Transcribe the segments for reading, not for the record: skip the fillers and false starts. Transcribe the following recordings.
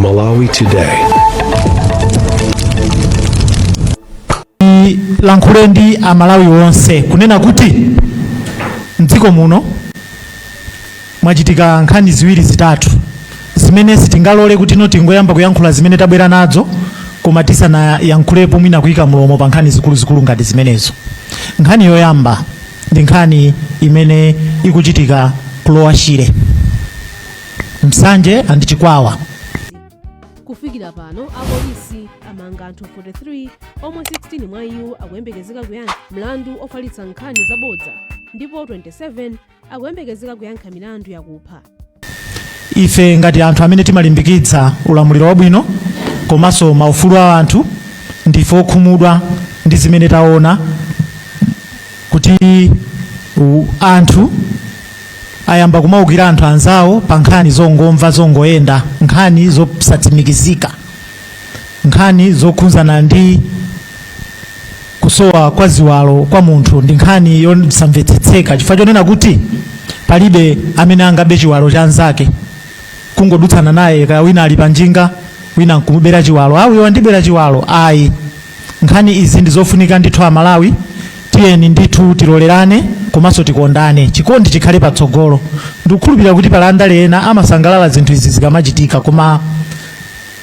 Malawi Today. Lankhule ndi Amalawi onse kunena kuti mdziko muno mwachitika nkhani ziwiri zitatu zimene sitingalole kuti no tingoyamba kuyankhula zimene tabwera nazo koma tisanayankhulepo, mwina kuyika mlomo pa nkhani zikuluzikulu ngati zimenezo. Nkhani yoyamba ndi nkhani imene ikuchitika ku Lower Shire, Msanje and Chikwawa. Kufikira pano apolisi amanga anthu 43, omwe 16 mwa iwo akuyembekezeka kuyankha mlandu ofalitsa nkhani zabodza ndipo 27 akuyembekezeka kuyankha milandu yakupha. Ife ngati anthu amene timalimbikitsa ulamuliro wabwino komanso maufulu a anthu, ndife okhumudwa ndi zimene taona kuti anthu ayamba kumaukira anthu anzawo pa nkhani zongomva, zongoyenda, nkhani zosatsimikizika, nkhani zokhudzana ndi kusowa kwa ziwalo kwa munthu. Ndi nkhani yosamvetsetseka chifukwa chonena kuti palibe amene angabe chiwalo cha anzake kungodutsana naye, kaya wina ali panjinga, wina nkumubera chiwalo, "Awi, wandibera chiwalo," ayi. Nkhani izi ndi zofunika ndithu. Amalawi, tiyeni ndithu tilolerane komanso tikondane, chikondi chikhale patsogolo. Ndikukhulupirira kuti pali andale ena amasangalala zinthu izi zikamachitika, koma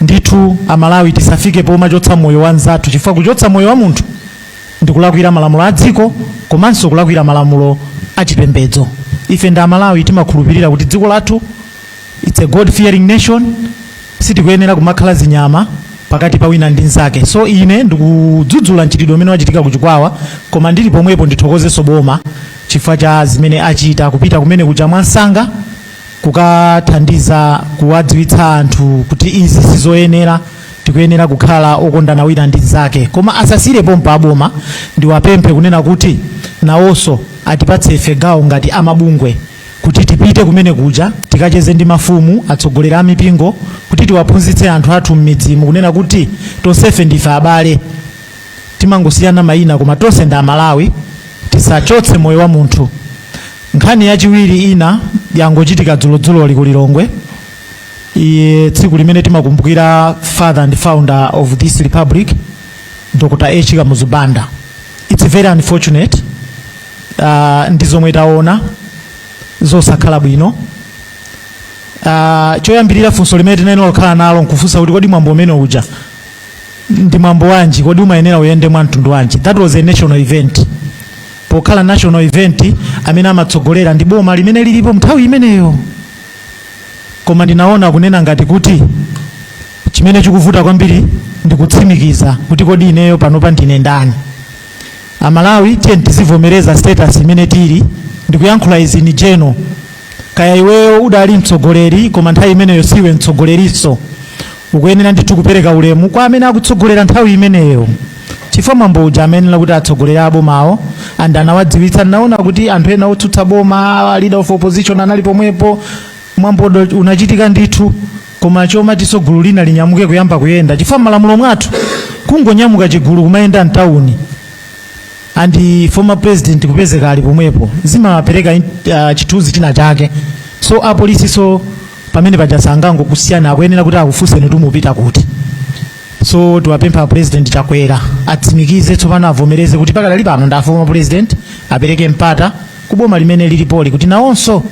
ndithu Amalawi, tisafike pomachotsa moyo wa nzathu, chifukwa kuchotsa moyo wa munthu ndikulakwira malamulo a dziko komanso kulakwira malamulo achipembedzo. Ife ndi Amalawi, timakhulupirira kuti dziko lathu, it's a God fearing nation. Sitikuyenera kumakhala zinyama pakati pa wina ndi nzake. So ine ndikudzudzula mchitidwe umene wachitika kuchikwawa, koma ndili pomwepo ndithokozenso boma chifukwa cha zimene achita, kupita kumene kuja mwansanga kukathandiza kuwadziwitsa anthu kuti izi sizoyenera, tikuyenera kukhala okondana wina ndi nzake. Koma asasire pompa aboma, ndiwapemphe kunena kuti nawonso atipatse ife gawo ngati amabungwe kuti tipite kumene kuja, tikacheze ndi mafumu, atsogoleri a mipingo, kuti tiwaphunzitse anthu athu m'midzimu kunena kuti tonsefe ndife abale, timangosiyana mayina, koma tonse ndi Amalawi, tisachotse moyo wa munthu. Nkhani yachiwiri ina yangochitika dzulodzuloli ku Lilongwe, iye tsiku limene timakumbukira father and founder of this republic, Dr. H Kamuzu Banda. It's very unfortunate, ndi zomwe taona zosakhala bwino. Choyambirira, funso limene tinayenera kukhala nalo nkufunsa kuti kodi mwambo umene uja ndi mwambo wanji? Kodi umayenera uyende mwa mtundu wanji? That was a national event. Pokhala national event, amene amatsogolera ndi boma limene lilipo nthawi imeneyo. Koma ndinaona kunena ngati kuti chimene chikuvuta kwambiri ndi kutsimikiza kuti kodi ineyo panopa ndine ndani? Amalawi, tiye tizivomereza status imene tili. Ndikuyankhula izi ni jeno, kaya iweyo udali mtsogoleri koma nthawi imeneyo siwe mtsogoleriso, ukuyenera ndithu kupereka ulemu kwa amene akutsogolera nthawi imeneyo, chifukwa mwambo uja amayenera kuti atsogolere abomawo and anawadziwitsa. Naona kuti anthu ena otsutsa boma, leader of opposition anali pomwepo. Mwambo unachitika ndithu, koma chomatinso gulu lina linyamuke kuyamba kuyenda, chifukwa malamulo mwathu kungonyamuka chigulu kumayenda mtawuni and former president kupezeka ali pomwepo, zimapereka chithunzi china chake. So apolisi, so pamene paja sangangokusiyana, akuyenera kuti akufunseni kuti mupita kuti. So tiwapempha President Chakwera atsimikize tsopano, avomereze kuti pakadali pano ndi former president, apereke mpata kuboma limene lilipoli kuti nawonso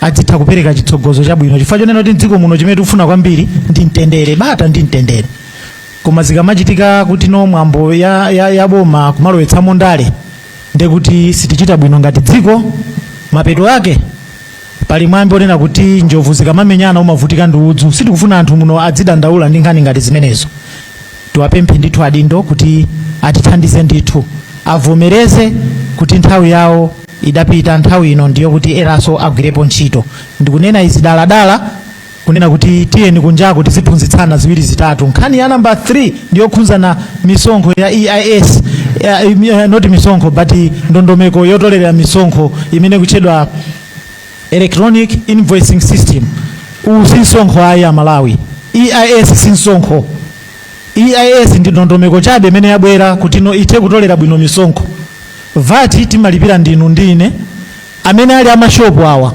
adzitha kupereka chitsogozo chabwino, chifukwa chonena kuti mdziko muno chimene tikufuna kwambiri ndi mtendere, bata ndi mtendere. Koma zikamachitika kuti no mwambo ya boma kumalowetsamo ndale, ndekuti sitichita bwino ngati dziko. Mapeto ake, pali mwambi onena kuti njovu zikamamenyana umavutika ndi udzu. Sitikufuna anthu muno adzidandaula ndi nkhani ngati zimenezo. Tiwapemphe ndithu adindo kuti atithandize ndithu, avomereze kuti nthawi yawo idapita, nthawi ino ndiyo kuti eraso agwirepo ntchito. Ndikunena izi daladala kunena kuti tiyeni kunjaku tiziphunzitsana ziwiri zitatu. Nkhani ya namba 3 ndiyokhudzana misonkho ya EIS, not misonkho but ndondomeko yotolera misonkho imene kutchedwa electronic invoicing system. Uwu si msonkho ayi, Amalawi. EIS si msonkho. EIS ndi ndondomeko chabe imene yabwera kuti no ithe kutolera bwino misonkho. VAT timalipira ndinu ndine. Amene ali amashopu awa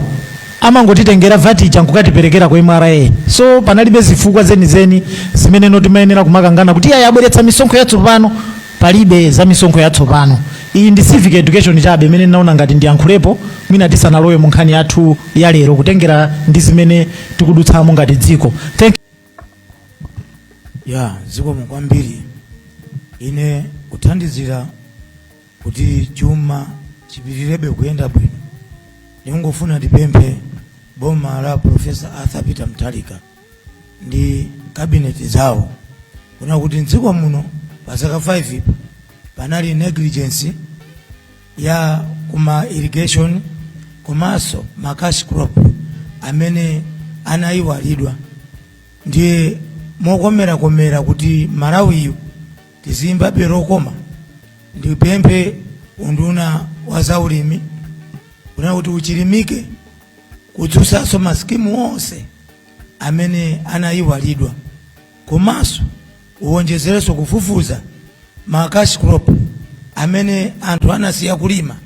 Amangotitengera VAT ija nkukatiperekera ku MRA, so panalibe zifukwa zenizeni zimene no timayenera kumakangana kuti iye abweretsa misonkho yatsopano. Palibe za misonkho yatsopano. Iyi ndi civic education chabe imene ndinaona ngati ndiyankhulepo, mwina tisanalowe mu nkhani yathu ya lero, kutengera ndi zimene tikudutsamo ngati dziko. Thank Ya, zikomo kwambiri. Ine kuthandizira kuti chuma chipitirebe kuyenda bwino, ndingofuna ndipemphe boma la Professor Arthur Peter Mutharika ndi cabinet zawo kuna kuti mdziko muno pa zaka 5 panali negligence ya kuma irrigation komanso ma cash crop amene anayiwalidwa. Ndiye mokomerakomera kuti Malawiyu tiziyimbabe lokoma, ndipemphe unduna wa zaulimi kuna kuti uchilimike kudzusanso masikimu onse amene anayiwalidwa, komanso uwonjezerenso kufufuza ma cash crop amene anthu anasiya kulima.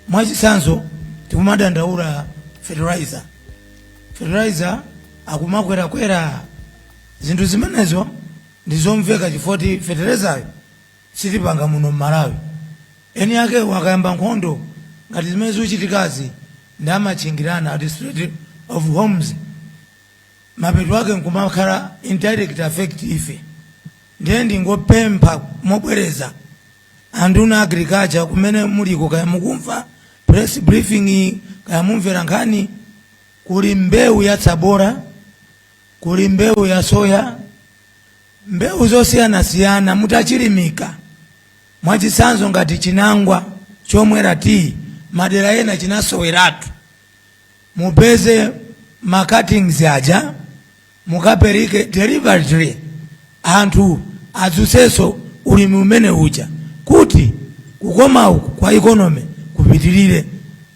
Mwachitsanzo, tikumadandaula fertilizer, fertilizer akumakwerakwera. Zinthu zimenezo ndizomveka chifukwa fertilizer sitipanga muno mMalawi. Eni ake wakayamba nkhondo ngati zimene zikuchitikazi ndi amachingirana at Strait of Hormuz, mapeto ake nkumakhala indirect effect ife. Ndiye ndingopempha mobwereza anduna agriculture kumene muliko, kaya mukumva press briefing, kaya mumvera nkhani, kuli mbewu ya tsabora, kuli mbewu ya soya, mbewu zosiyanasiyana. Mutachilimika, mwachitsanzo ngati chinangwa chomwera tii, madera ena chinasoweratu, mupeze ma cuttings aja, mukapereke deliberately, anthu adzutsenso ulimi umene uja kuti kukoma uku kwa economy kupitirire.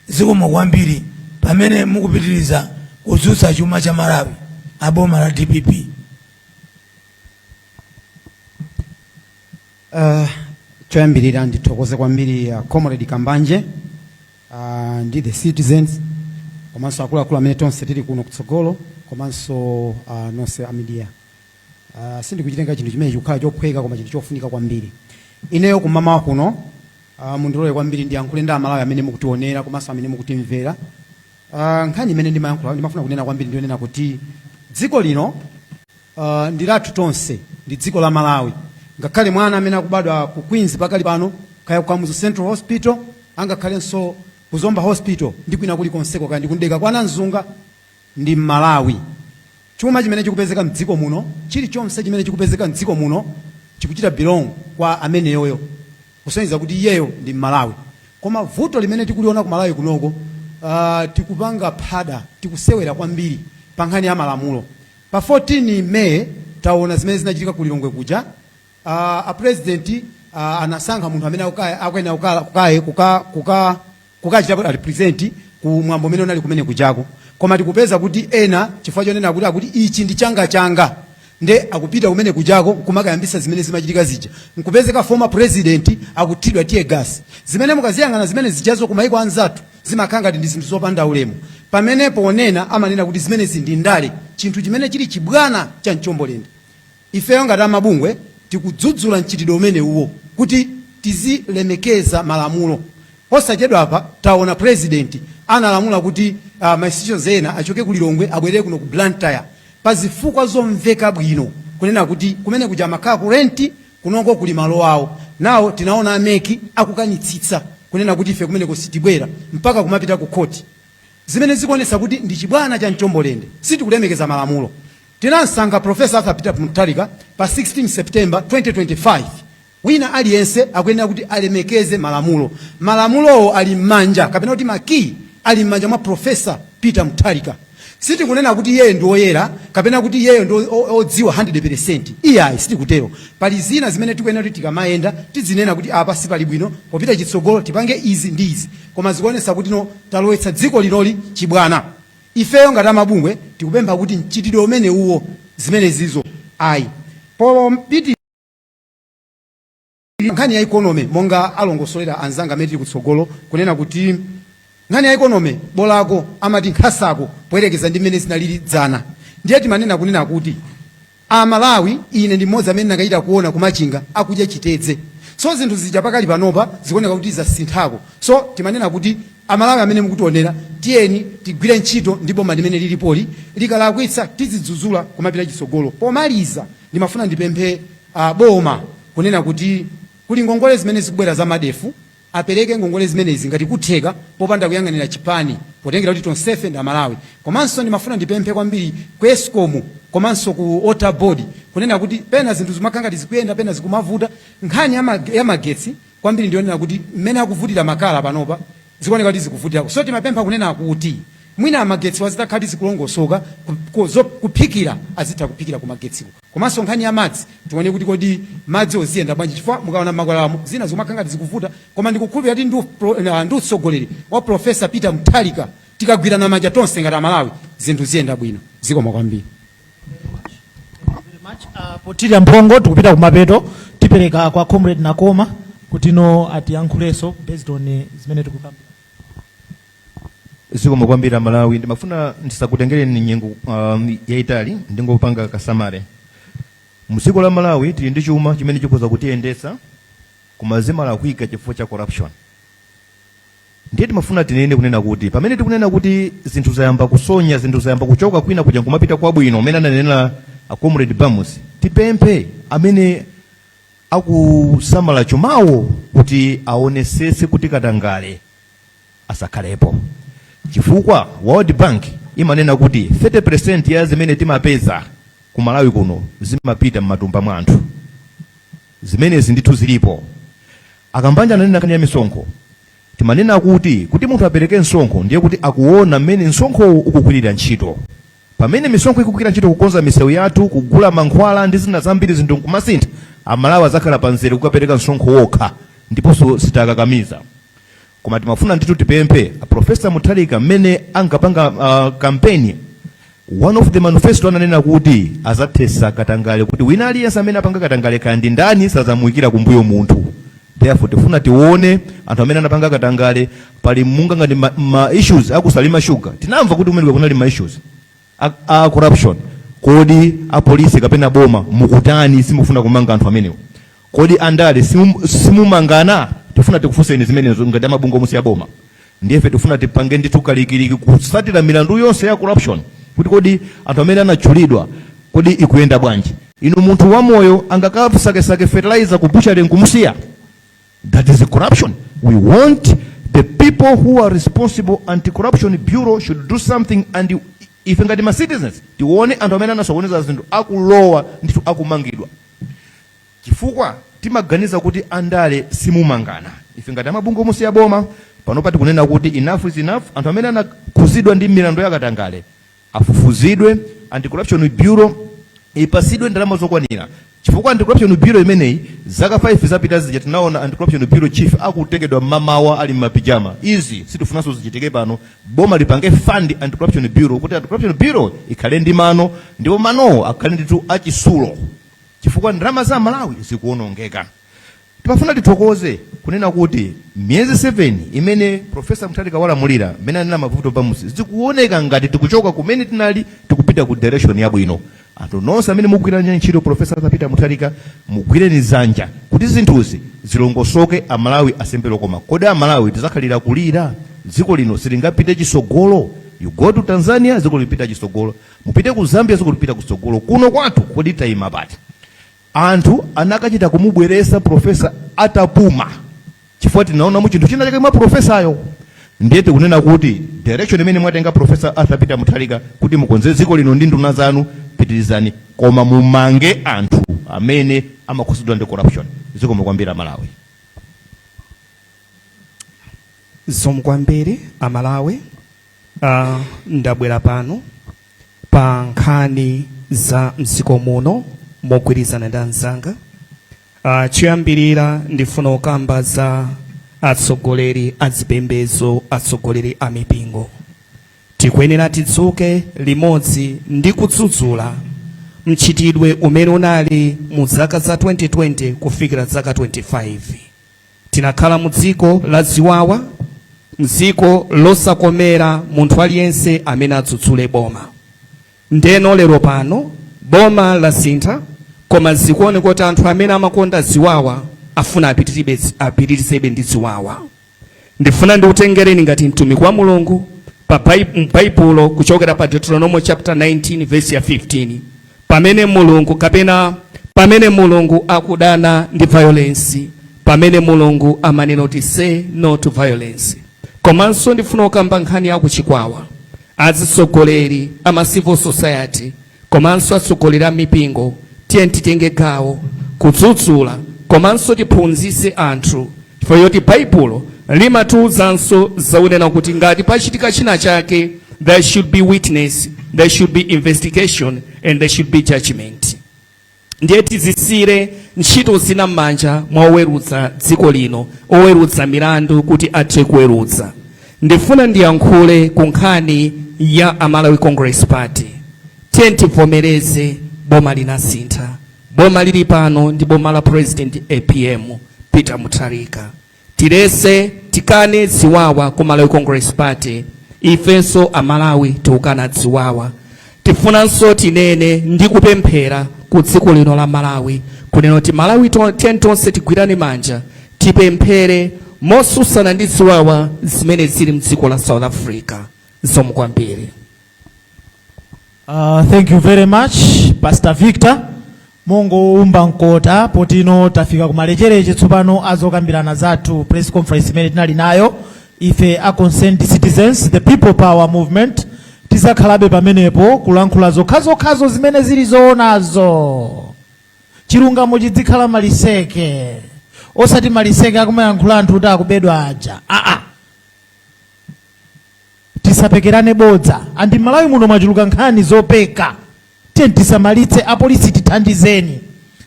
Zikomo kwambiri pamene mukupitiriza kudzutsa chuma cha Malawi, aboma la DPP. Choyambirira ndithokoze kwambiri Comrade Kambanje ndi the citizens, komanso akuluakulu amene tonse tili kuno kutsogolo, komanso nonse a media. Sindikuchitenga chinthu chimene chikukhala chophweka, koma chinthu chofunika kwambiri. Ineyo kumamawa kuno, mundilole kwambiri ndiyankhule ndi Amalawi amene mukutionera komanso amene mukutimvera. Nkhani imene ndimayankhula, ndimafuna kunena kwambiri, ndionena kuti dziko lino ndi lathu tonse, ndi dziko la Malawi. Ngakhale mwana amene akubadwa ku Queens pakali pano, kaya ku Kamuzu Central Hospital, angakhalenso ku Zomba Hospital ndi kwina kulikonseko, kaya ndi kundeka kwa Namzunga, ndi Mmalawi. Chuma chimene chikupezeka mdziko muno, chilichonse chimene chikupezeka mdziko muno, chikuchita belong kwa ameneyoyo, kusonyeza kuti iyeyo ndi Mmalawi. Koma vuto limene tikuliona ku Malawi kunoko, tikupanga phada, tikusewera kwambiri pa nkhani ya malamulo. Pa 14 May taona zimene zinachitika ku Lilongwe kuja. A president anasankha munthu amene akuyenera kukachitapo represent ku mwambo umene unali kumene kujako, koma tikupeza kuti ena, chifukwa chonena kuti akuti ichi ndi changa changa, nde akupita kumene kujako kumakayambisa zimene zimachitika zija, nkupezeka former president akuthidwa tear gas, zimene mukaziyang'ana zimene zijazo kumaiko anzathu zimakhala ngati ndi zinthu zopanda ulemu, pamene ponena amanena kuti zimenezi ndi ndale, chinthu chimene chili chibwana cha mchombolende. Ifeyo ngati amabungwe tikudzudzula mchitidwe umene uwo kuti tizilemekeza malamulo. Posachedwa apa taona president analamula kuti ma institutions ena achoke ku Lilongwe abwerere kuno ku Blantyre pa zifukwa zomveka bwino, kunena kuti kumene kuja amakhala ku rent, kunoko kuli malo awo. Nawo tinaona a MEC akukanitsitsa kunena kuti ife kumeneko sitibwera, mpaka kumapita ku court, zimene zikuonetsa kuti ndi chibwana cha mchombolende, sitikulemekeza malamulo. Tinamsankha Professor Arthur Peter Mutharika pa 16 September 2025. Wina aliyense akuyenera kuti alemekeze malamulo. Malamulowo ali m'manja, kapena kuti makiyi ali m'manja mwa Professor Peter Mutharika. Sitikunena kuti iyeyo ndi woyera kapena kuti iyeyo ndi odziwa 100%, iyayi, sitikutero. Pali zina zimene tikuyenera kuti tikamayenda tizinena kuti apa sipali bwino, popita chitsogolo tipange izi ndi izi. Koma zikuonetsa kuti no talowetsa dziko linoli chibwana. Ifeyo ngati amabungwe tikupempha kuti mchitidwe umene uwo, zimenezizo ayi. Popitiriza nkhani ya economy, monga alongosolera anzanga amene tili kutsogolo, kunena kuti Nkhani ya economy bolako amati nkhasako poyerekeza ndi mmene zinalili dzana. Ndiye timanena kunena kuti Amalawi, ine ndi mmodzi amene nakachita kuona kumachinga akudya chitedze. So zinthu zija pakali panopa zikuoneka kuti zasinthako. So timanena kuti Amalawi amene mukutionera, tiyeni tigwire ntchito ndi boma limene lilipoli. Likalakwitsa tizidzudzula kumapita chitsogolo. Pomaliza ndimafuna ndipemphe boma kunena kuti kuli ngongole zimene zikubwera za MARDEF. Apereke ngongole zimenezi ngati kutheka popanda kuyang'anira chipani potengera kuti tonsefe ndi Amalawi. Komanso ndimafuna ndipemphe kwambiri ku Escom komanso ku Water Board kunena kuti pena zinthu zimakhala ngati zikuyenda, pena zikumavuta. Nkhani ya magetsi kwambiri ndiyonena kuti mmene akuvutira makala panopa zikuoneka kuti zikuvutirako. So timapempha kunena kuti mwina magetsi azitakhala kuti zikulongosoka, kuphikira azitha kuphikira ku magetsiko. Komanso nkhani ya madzi, tione kuti kodi madzi oziyenda bwanji, chifukwa mukaona makwalamo zina zimakhala ngati zikuvuta. Koma ndikukhulupirira kuti ndi utsogoleri wa Professor Peter Mutharika, tikagwirana manja tonse ngati Amalawi, zinthu ziyenda bwino. Zikomo kwambiri. Pothirira mphongo, tikupita kumapeto, tipereka kwa Comrade Nakoma kuti no atiyankhulenso based on zimene tikukamba. Zikomo kwambiri Amalawi. Ndimafuna ndisakutengereni nyengo yayitali, ndingopanga ka summary. Mdziko la Malawi tili ndi chuma chimene chikhoza kutiyendetsa, koma zimalakwika chifukwa cha corruption. Ndiye timafuna tinene kunena kuti pamene tikunena kuti zinthu zayamba kusonya, zinthu zayamba kuchoka kwina kuja nkumapita kwabwino, amene ananena a Comrade Bamusi, tipemphe amene akusamala chumawo kuti aonesese kuti katangale asakhalepo, chifukwa World Bank imanena kuti 30% ya zimene timapeza ku Malawi kuno zimapita m'matumba mwa anthu. Zimenezi ndithu zilipo. Akambanja ananena nkhani ya misonkho. Timanena kuti munthu apereke msonkho ndiye kuti akuona mmene msonkhowo ukugwirira ntchito. Pamene misonkho ikugwira ntchito kukonza misewu yathu, kugula mankhwala ndi zina zambiri, zinthu nkumasintha, Amalawi azakhala panzere kukapereka msonkho wokha, ndiponso sitakakamiza. Koma timafuna ndithu tipemphe a Professor Mutharika, mmene ankapanga campaign, one of the manifesto ananena kuti azathesa katangale, kuti wina aliyense amene apanga katangale, kaya ndi ndani, sazamuyikira kumbuyo munthu. Therefore tifuna tione anthu amene anapanga katangale. Pali munga ngati ma issues aku Salima Sugar, tinamva kuti kumene kunali ma issues a corruption. Kodi apolisi kapena boma mukutani? Simufuna kumanga anthu amenewo? Kodi andale simumangana? Tifuna tikufunseni zimenezo ngati amabungwe omusiya boma. Ndiyefe tifuna tipange ndithu kalikiliki kusatira milandu yonse ya corruption, kuti kodi anthu amene anatchulidwa, kodi ikuyenda bwanji? Inu, munthu wamoyo angakasakesake fertilizer ku butchery nkumusiya? That is corruption. We want the people who are responsible, Anti-Corruption Bureau should do something, and ife ngati ma citizens tione anthu amene anasokoneza zinthu akulowa ndithu akumangidwa, chifukwa timaganiza kuti andale simumangana. Ife ngati amabungwe omusiya boma panopa tikunena kuti enough is enough. Anthu amene anakhuzidwa ndi milandu yakatangale afufuzidwe. Anti-Corruption Bureau ipasidwe ndalama zokwanira, chifukwa Anti-Corruption Bureau imeneyi zaka 5 zapita zija tinaona Anti-Corruption Bureau chief akutengedwa mmamawa ali mmapijama. Izi sitifunanso zichitike pano. Boma lipange fund Anti-Corruption Bureau kuti Anti-Corruption Bureau ikhale ndi mano, ndipo manowo akhale ndithu achisulo, chifukwa ndalama za Malawi zikuonongeka. Timafuna tithokoze kunena kuti miyezi 7 imene Professor Mutharika walamulira, mmene anena Mavuto Bamusi, zikuoneka ngati tikuchoka kumene tinali tikupita ku direction yabwino. Anthu nonse amene mugwira ntchito Professor Arthur Peter Mutharika, mugwireni zanja kuti zinthuzi zilongosoke, Amalawi asempere. Koma kodi Amalawi tizakhalira kulira? Dziko lino silingapite chisogolo. You go to Tanzania, dziko lipita chisogolo. Mupite ku Zambia, dziko lipita kusogolo. Kuno kwathu kodi tayima pati? Anthu anakachita kumubweresa professor atapuma, chifukwa tinaonamo chinthu china chake mwa profesayo. Ndiye tikunena kuti direction imene mwatenga, Professor Arthur Peter Mutharika, kuti mukonze dziko lino ndi nduna zanu, pitirizani, koma mumange anthu amene amakhuzidwa ndi corruption. Zikomo kwambiri Amalawi. Zikomo kwambiri Amalawi. Ndabwera pano pa nkhani za mdziko muno mogwirizana ndi anzanga. Choyambirira ndifuna kukamba za atsogoleri a zipembedzo, atsogoleri a mipingo. Tikuyenera tidzuke limodzi ndi kudzudzula mchitidwe umene unali mu zaka za 2020 kufikira zaka 25. Tinakhala mu dziko la ziwawa. Mdziko losakomera munthu aliyense amene adzudzule boma. Ndeno lero pano boma lasintha, koma zikuoneka kuti anthu amene amakonda ziwawa afuna apitirizebe ndi ziwawa. Ndifuna ndikutengereni ngati mtumiki wa Mulungu pa m'Baibulo, kuchokera pa Deuteronomy chapter 19 verse ya 15, pamene Mulungu, kapena pamene Mulungu akudana ndi violence, pamene Mulungu amanena kuti say no to violence. Komanso ndifuna kukamba nkhani ya kuchikwawa. Azitsogoleri ama civil society komanso atsogoleri a mipingo, tiye titenge gawo kudzudzula komanso tiphunzitse anthu, chifukwa choti Baibulo limatiwuzanso zaunena kuti ngati pachitika china chake, there should be witness, there should be investigation and there should be judgment. Ndiye tizisire ntchito zina m'manja mwa oweruza dziko lino, oweruza milandu, kuti athe kuweruza. Ndifuna ndiyankhule ku nkhani ya Amalawi Congress Party. Tiye tivomereze, boma linasintha. Boma lili pano ndi boma la President APM Peter Mutharika. Tilese, tikane ziwawa ku Malawi Congress Party. Ifenso Amalawi tikukana ziwawa. Tifunanso tinene ndi kupemphera ku dziko lino la Malawi, kunena kuti Malawi, tiyeni tonse tigwirane manja, tipemphere mosusana ndi ziwawa zimene zili mdziko la South Africa. Zikomo kwambiri. Thank you very much, Pastor Victor. Mungoumba mkota potino tafika kumalechereche tsopano azokambirana zathu, press conference imene tinali nayo ife a Concerned Citizens, the People Power Movement. Tizakhalabe pamenepo kulankhula zokhazokhazo zimene zili zoonazo. Chilungamo chidzikhala maliseke, osati maliseke akumayankhula anthu kuti akubedwa aja. Aa, tisapekerane bodza. Andi Malawi muno mwachuluka nkhani zopeka. Tiye tisamalitse. Apolisi, tithandizeni.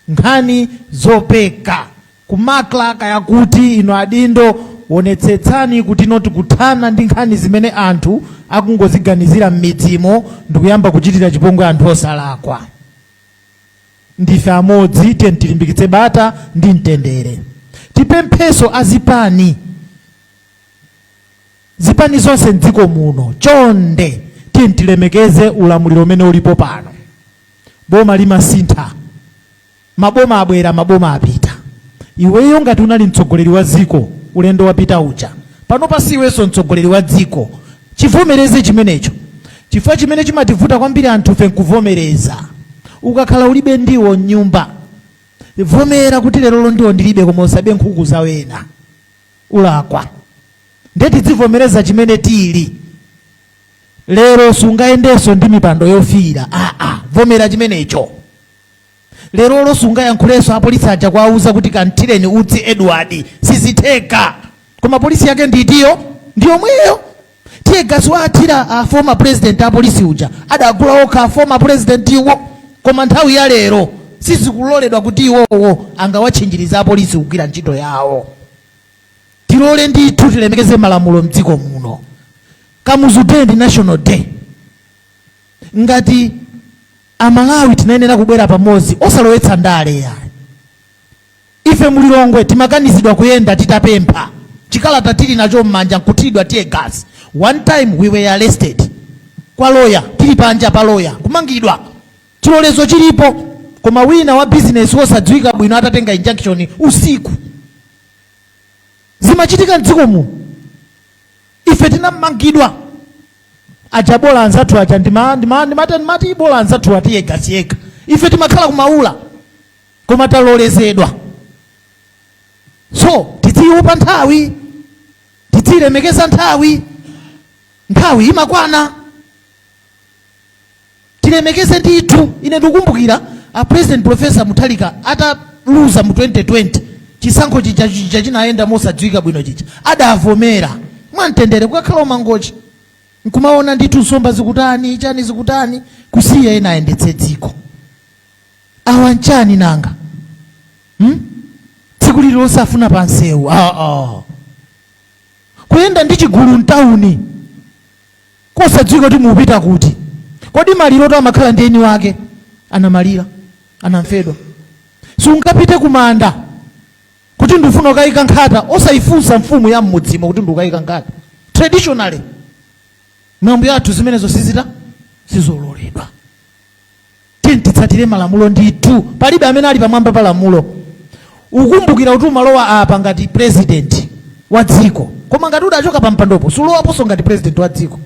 Nkhani zopeka kumaklaka yakuti ino adindo, wonetsetsani kuti ino tikuthana ndi nkhani zimene anthu akungoziganizira m'midzimo ndikuyamba kuchitira chipongwe anthu osalakwa. Ndife amodzi. Tiye tilimbikitse bata ndi mtendere. Tipempheso azipani, zipani zonse mdziko muno, chonde tiye tilemekeze ulamuliro umene ulipo pano. Boma limasintha, maboma abwera, maboma apita. Iweyo ngati unali mtsogoleri wa dziko ulendo wapita uja, pano pasiwenso mtsogoleri wa dziko, chivomereze chimenecho, chifukwa chimene chimativuta kwambiri anthufe nkuvomereza. Ukakhala ulibe ndiwo mnyumba, vomera kuti lerolo ndiwo ndilibe, koma usabe nkhuku zawena, ulakwa. Ndiye tidzivomereza chimene tili lero. Sungayendenso ndi mipando yofiira, aa, vomera chimenecho. Lerolo sungayankhulenso apolisi aja kuwauza kuti kanthireni utsi Edward, sizitheka. Koma polisi yake nditiyo ndiyomweyo. Tear gas waathira a former president apolisi uja adagula okha a former president iwo, koma nthawi ya lero sizikuloledwa kuti iwowo angawatchinjiriza apolisi kugwira ntchito yawo. Tilole ndithu tilemekeze malamulo mdziko muno. Kamuzu Day ndi national day. Ngati Amalawi tinayenera kubwera pamodzi osalowetsa ndale ya. Ife mulilongwe timakanizidwa kuyenda titapempha chikalata tili nacho m'manja nkuthiridwa tear gas. One time we were arrested kwa lawyer, tili panja pa lawyer, kumangidwa. Chilolezo chilipo, koma wina wa bizinesi wosadziwika bwino atatenga injunction usiku. Zimachitika mdziko muno. Ife tinamangidwa aja. Bola anzathu aja ndimati bola anzathu a tear gas yekha, ife timakhala kumaula, koma talolezedwa. So tidziyiupa nthawi, tidziyilemekeza nthawi. Nthawi imakwana, tilemekeze ndithu. Ine ndikukumbukira a President Professor Mutharika ataluza mu 2020 chisankho chija, chija chinayenda mosadziwika bwino chija, adavomera mwamtendere kukakhala umangochi nkumaona ndithu nsomba zikutani, chani zikutani, kusiya ena ayendetse dziko. Awa nchani nanga, Tsiku lililonse afuna pansewu, ah, ah. Kuyenda ndi chigulu mtawuni kosadziwika kuti mupita kuti. Kodi maliroto amakhala ndi eni wake? Anamalira, anamfedwa, sungapite kumanda kuti ndifuna ukayika nkhata osayifunsa mfumu ya mmudzimo kuti ndikukayika nkhata. Traditionally, miyambo yathu zimenezo sizita sizololedwa. Tiyeni titsatire malamulo ndithu. Palibe amene ali pamwamba pa lamulo. Ukumbukira kuti umalowa apa ngati president wa dziko, koma ngati udachoka pa mpandopo sulowaponso ngati president wa dziko.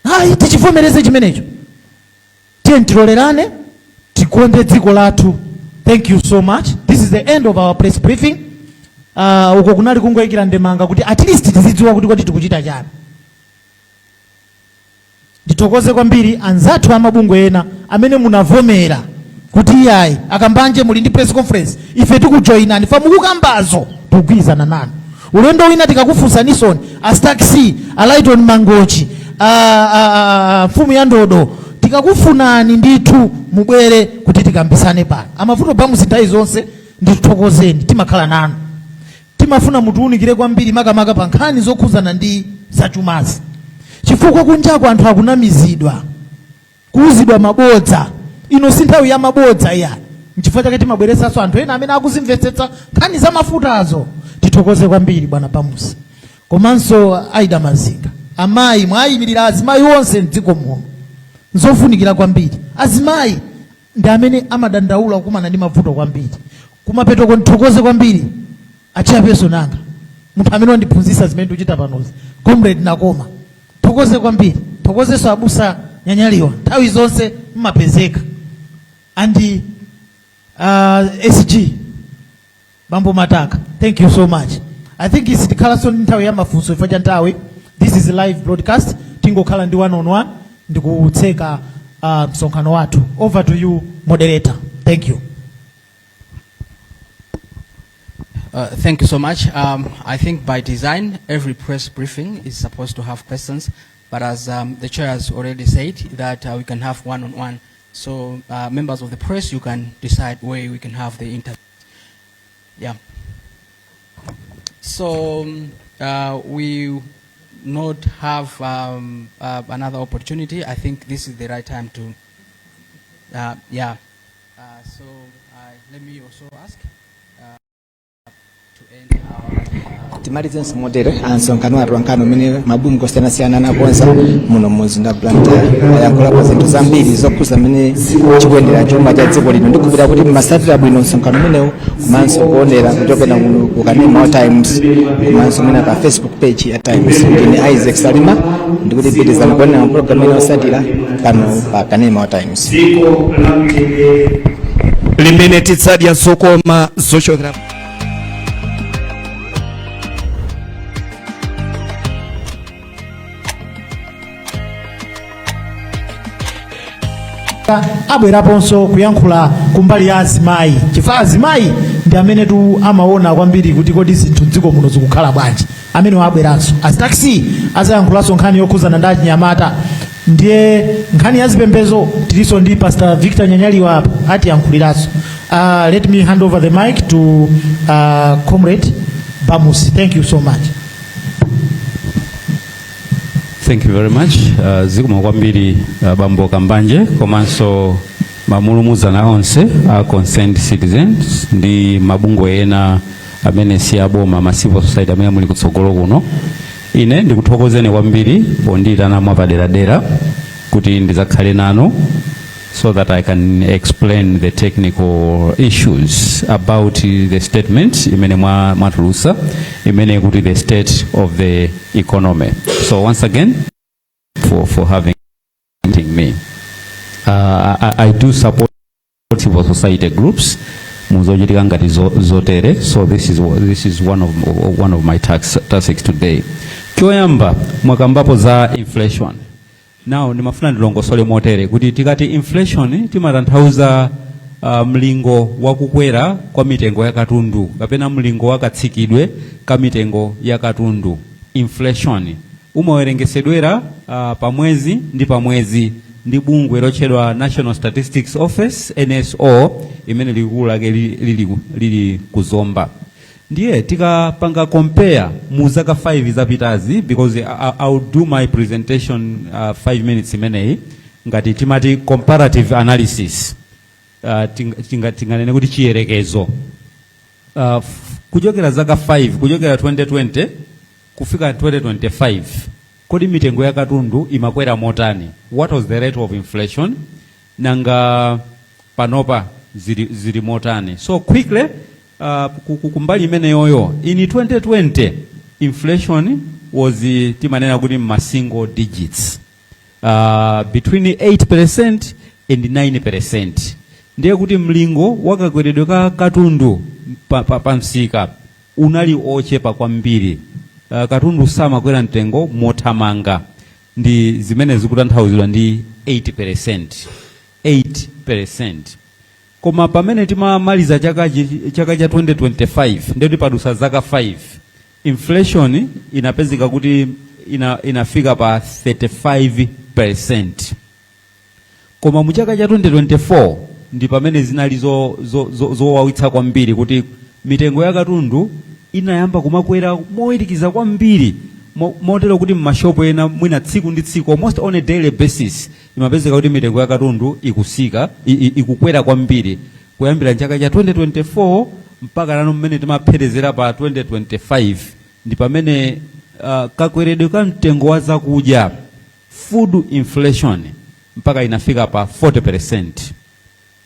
Ayi, tichivomereze chimenecho. Tiyeni tilolerane, tikonde dziko lathu. Thank you so much. This is the end of our press briefing. Uko kunali kungoyikira ndemanga kuti at least tizidziwa kuti kodi tikuchita chani. Ndithokoze kwambiri anzathu amabungwe ena amene munavomera kuti iyayi, akambanje muli ndi press conference, ife tikujoyinani fa mukukambazo, tikugwirizana nanu. Ulendo wina tikakufunsanisoni, a Stack C, a Lighton Mangochi, mfumu ya ndodo, tikakufunani ndithu mubwere kuti tikambisane pano. Amavuto bamusi nthawi zonse ndithokozeni, timakhala nanu. Timafuna mutiunikire kwambiri, makamaka pa nkhani zokhuzana ndi zachumazi, chifukwa kunjako anthu akunamizidwa, kuuzidwa mabodza. Ino si nthawi ya mabodza iya. Nchifukwa chake timabweretsanso anthu ena amene akuzimvetsetsa nkhani za mafutazo. Tithokoze kwambiri bwana Bamusi komanso Aida Mazinga. Amayi, mwayimirira azimayi onse mdziko muno. Nzofunikira kwambiri. Azimayi ndi amene amadandaula kukumana ndi mavuto kwambiri. Kumapetoko nthokoze kwambiri a chairperson anga, munthu amene wandiphunzitsa zimene ndikuchita panozi, Comrade Nakoma. Thokoze kwambiri. Thokozenso abusa Nyanyaliwa, nthawi zonse mmapezeka, and SG Bambo Mataka, thank you so much. I think sitikhalanso ndi nthawi ya mafunso chifukwa cha nthawi. This is live broadcast. Tingokhala ndi one on one ndikutseka msonkhano wathu. Over to you, moderator. Thank you. Thank you so much. I think by design, every press briefing is supposed to have questions, but as the chair has already said, that we can have one-on-one. So members of the press, you can decide where we can have the interview. Yeah. So we not have another opportunity. I think this is the right time to, yeah. So let me also ask to end our Timalizenso motere msonkhano wa atolankhani umene mabungwe osiyanasiyana anakonza muno mumzinda wa Blantyre. Ayankhulapo zinthu zambiri zokhuza mmene chikuyendera chuma cha dziko lino. Ndikukhulupirira kuti mmasatira bwino msonkhano umenewu komanso kuonera kuchokera kuno ku Kanema wa Times komanso mwina pa Facebook page ya Times. Ndine Isaac Salima, ndikuti pitirizani kuonera program ina yotsatira pano pa Kanema wa Times. Dziko la mtendere limene tidzadya zokoma zochokera Abweraponso kuyankhula kumbali ya azimayi, chifukwa azimayi ndi amene tu amaona kwambiri kuti kodi zinthu mdziko muno zikukhala bwanji. Amene abweranso a Stack C azayankhulanso nkhani yokhuzana ndi achinyamata. Ndiye nkhani ya zipembezo tilinso ndi Pastor Victor Nyanyaliwa apa atiyankhuliranso. Let me hand over the mic to Comrade Bamusi. Thank you so much. Thank you very much. Zikomo kwambiri Bambo Kambanje komanso mamulumuzana onse a Concerned Citizens ndi mabungwe ena amene si aboma, ma civil society amene muli kutsogolo kuno. Ine ndikuthokozeni kwambiri pondiyitana mwapaderadera kuti ndizakhale nanu so that I can explain the technical issues about the statement imene mwatulusa imene kuti the state of the economy. So once again for having me. I do support civil society groups muzochitika ngati zotere, so this is one of my tasks today. Choyamba, mwakambapo za inflation. Now ndimafuna ndilongosole motere kuti tikati inflation timatanthauza mlingo wakukwera kwa mitengo ya katundu kapena mlingo wakatsikidwe ka mitengo ya katundu. Inflation umawerengesedwera pamwezi ndi pamwezi ndi bungwe lotchedwa National Statistics Office, NSO, imene likulu lake lili kuzomba. Ndiye tikapanga compare mu zaka 5 zapitazi, because I will do my presentation 5 minutes imeneyi ngati timati comparative analysis, tinganene kuti chiyerekezo, kuchokera zaka 5, kuchokera 2020 kufika 2025, kodi mitengo ya katundu imakwera motani? What was the rate of inflation? Nanga panopa zili motani? So quickly, kumbali imeneyoyo, in 2020 inflation was, timanena kuti ma single digits, between 8% and 9%. Ndiye kuti mlingo wakakweredwe ka katundu pa msika unali ochepa kwambiri. Katundu samakwera mtengo mothamanga. Ndi zimene zikutanthauzidwa ndi 8%, 8%. Koma pamene timamaliza chaka cha 2025, ndiyoti padusa zaka 5, inflation inapezeka kuti inafika pa 35%. Koma mu chaka cha 2024 ndi pamene zinali zowawitsa kwambiri, kuti mitengo ya katundu inayamba kumakwera mowirikiza kwambiri, motero kuti mmashopu ena mwina tsiku ndi tsiku, almost on a daily basis, imapezeka kuti mitengo ya katundu ikusika, ikukwera kwambiri, kuyambira chaka cha 2024 mpaka nano mmene timapherezera pa 2025. Ndi pamene kakweredwe ka mtengo wa zakudya, food inflation, mpaka inafika pa 40%.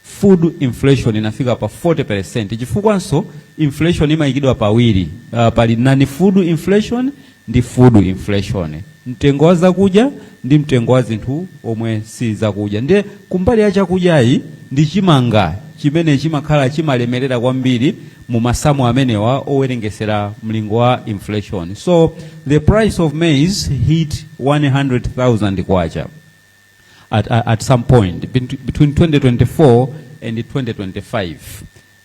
Food inflation inafika pa 40%, chifukwanso inflation imayikidwa pawiri. Pali non food inflation ndi food inflation, mtengo wa zakudya ndi mtengo wa zinthu omwe si zakudya. Ndiye kumbali ya chakudyayi ndi chimanga chimene chimakhala chimalemerera kwambiri mu masamu amenewa owerengesera mlingo wa inflation. So the price of maize hit 100,000 kwacha at some point between 2024 and 2025.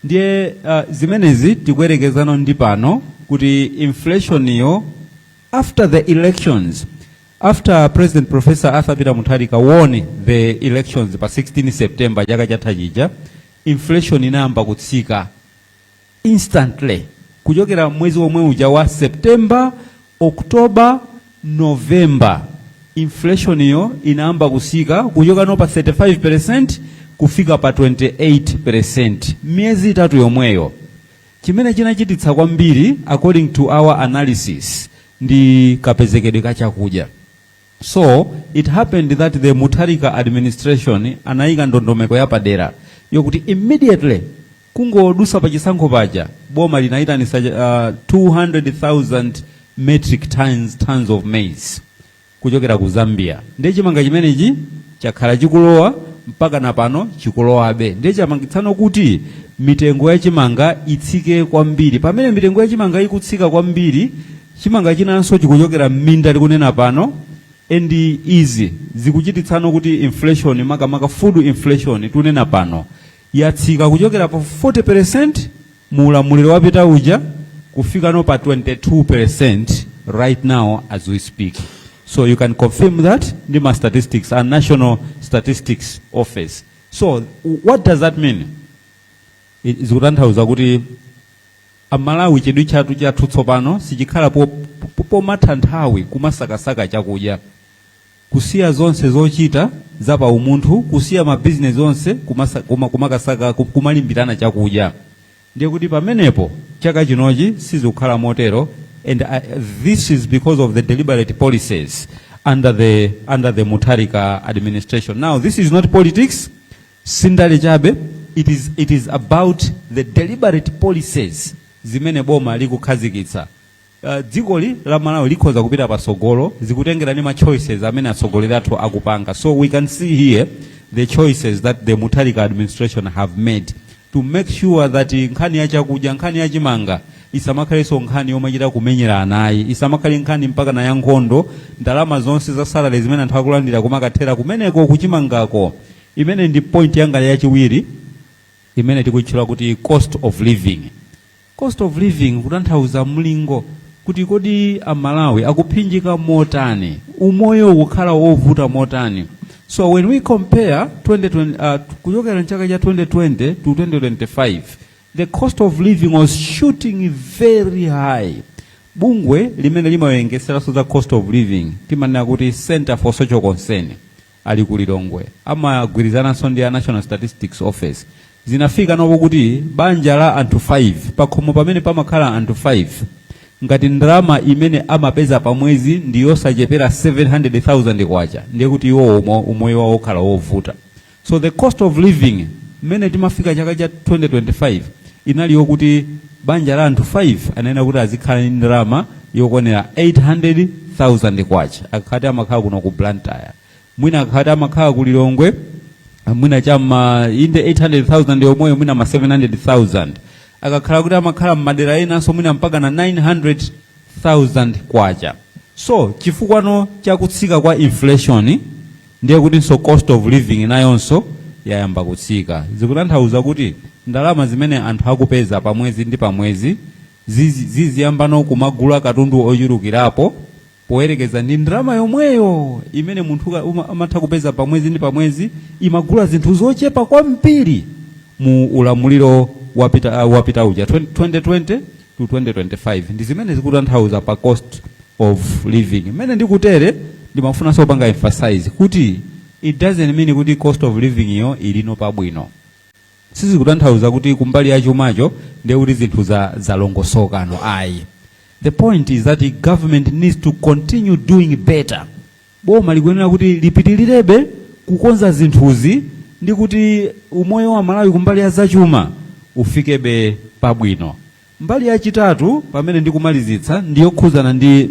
Ndiye zimenezi tikuyerekezano ndi pano kuti inflation iyo after the elections, after President Professor Arthur Peter Mutharika won the elections pa 16 September chaka chatha chija, inflation inayamba kutsika instantly. Kuchokera mwezi omwe uja wa September, October, November, inflation iyo inayamba kusika kuchoka no pa 35% kufika pa 28%, miyezi 3 yomweyo. Chimene chinachititsa kwambiri, according to our analysis, ndi kapezekedwe ka chakudya. So it happened that the Mutharika administration anayika ndondomeko yapadera yokuti immediately kungodusa pa chisankho paja, boma linayitanisa 200,000 metric tons of maize kuchokera ku Zambia. Ndiye chimanga chimenechi chakhala chikulowa mpaka na pano chikulowabe. Ndiye chapangitsano kuti mitengo ya chimanga itsike kwambiri. Pamene mitengo ya chimanga ikutsika kwambiri, chimanga chinanso chikuchokera m'minda tikunena pano, and izi zikuchititsano kuti inflation, makamaka food inflation, tikunena pano yatsika kuchokera pa 40% mu ulamuliro wapita uja kufikano pa 22% right now as we speak. So you can confirm that ndi ma statistics and National Statistics Office. So what does that mean? Zikutanthauza kuti Amalawi chidwi chathu tsopano sichikhala pomatha nthawi kumasakasaka chakudya, kusiya zonse zochita za pa umunthu, kusiya mabizinesi onse, kumakasaka, kumalimbirana chakudya. Ndiye kuti pamenepo chaka chinochi sizikukhala motero, and this is because of the deliberate policies under the Mutharika administration. Now, this is not politics, sindale chabe. It is about the deliberate policies zimene boma likukhazikitsa. Dzikoli la Malawi likhoza kupita pasogolo zikutengera ndi ma choices amene atsogoleri athu akupanga. So we can see here the choices that the Mutharika administration have made to make sure that nkhani ya chakudya, nkhani ya chimanga, isamakhalenso nkhani yomachita kumenyera anayi, isamakhale nkhani mpaka na ya nkhondo, ndalama zonse za salary zimene anthu akulandira kumakathera kumeneko kuchimangako. Imene ndi point yanga yachiwiri imene tikutchula kuti cost of living. Cost of living kutanthauza mlingo kuti kodi Amalawi akuphinjika motani, umoyo ukukhala wovuta motani. So when we compare 2020, kuchokera mchaka cha 2020 to 2025, the cost of living was shooting very high. Bungwe limene limawerengeseranso za cost of living timanena kuti Center for Social Concern, ali ku Lilongwe, amagwirizananso ndi a National Statistics Office. Zinafika nopo kuti banja la anthu 5, pakhomo pamene pamakhala anthu 5, Ngati ndalama imene amapeza pamwezi ndi yosachepera 700,000 kwacha, ndiye kuti iwo umoyo wawo ukhala wovuta. So the cost of living mmene timafika chaka cha 2025 inali yokuti banja la anthu 5 anena kuti azikhala ndi ndalama yokwanira 800,000 kwacha akhati amakhala kuno ku Blantyre. Mwina akhati amakhala ku Lilongwe, mwina chamma inde 800,000 yomweyo, mwina ma 700,000. Akakhala kuti amakhala m'madera enanso, mwina mpaka na 900,000 kwacha. So chifukwano chakutsika kwa inflation, ndiye kutinso cost of living nayonso yayamba kutsika. Zikutanthauza kuti ndalama zimene anthu akupeza pamwezi ndi pamwezi ziziyambano kumagula katundu ochulukirapo poyerekeza ndi ndalama yomweyo imene munthu amatha kupeza pamwezi ndi pamwezi imagula zinthu zochepa kwambiri mu ulamuliro wapita uja, 2020 to 2025. Ndi zimene zikutanthauza pa cost of living. Mmene ndikutere, ndimafunanso kupanga emphasize kuti it doesn't mean kuti cost of living iyo ilino pabwino. Sizikutanthauza kuti kumbali ya chumacho ndiye kuti zinthu zalongosokano, ayi. The point is that the government needs to continue doing better. Boma likuyenera kuti lipitilirebe kukonza zinthuzi ndi kuti umoyo wa Malawi kumbali ya zachuma ufikebe pabwino. Mbali yachitatu, pamene ndikumalizitsa, ndiyokhuzana ndi